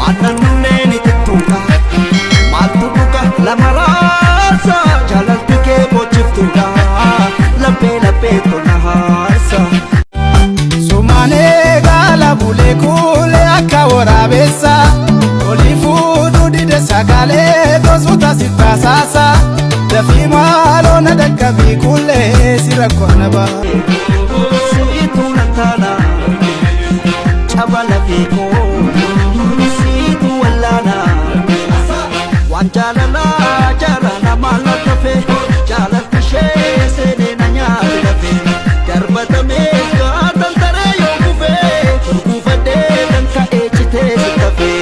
Aannan kunneen itittuudha. Maaltu dhuga lama raarsa jaalalti kee boochiftuudha. Laphee laphee tona haarsa. Sumaanee gaala bulee kuulee akka waraabessa olii fuudhuu dide sagalee gosoota si tasaasa dafii maaloo na dhaqqabii kuulee si rakkoo na ba'a. Siituu na taana caba lafee koo siituu wallaana waan jaalalaa jaalala maal na tafe jaalalti ishee seenee na nyaate lafe darbatamee gaatan taree yoo kufee gurguufadhee kan ka'ee citee si tafe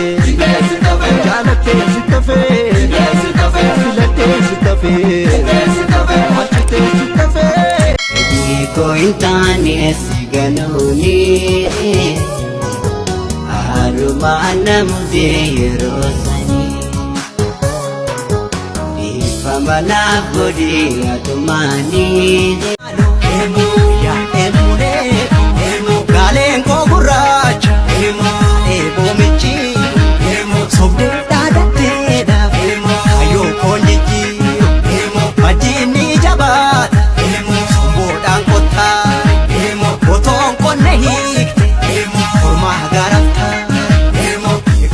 jaalattee si tafe filattee si tafe achitee si tafe. Koo hin taane si ganuuni haalumaan namtee yeroo sanii dhiifama naaf godhi atumaanii. Gaaleen koo gurraacha eeboo michi sobdee dhaadatteedhaaf hayyoo koon jijjiiru majjiin ni jabaata somboodhaan qottaa otoon qonne hiikte kormaa garaftaa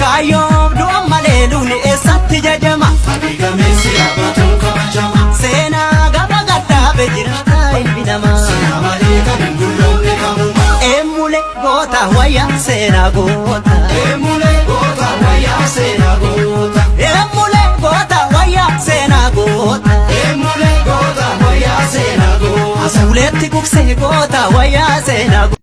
kaayyoof du'a malee lubni eessatti jajama seenaa gabra gaddaabe jiraata ilmi namaa. Emule goota wayya seenaa goota. Emule goota wayya seenaa goota. Emule goota wayya seenaa goota. Emule goota wayya seenaa goota. Asuuletti gugsee goota wayya seenaa goota.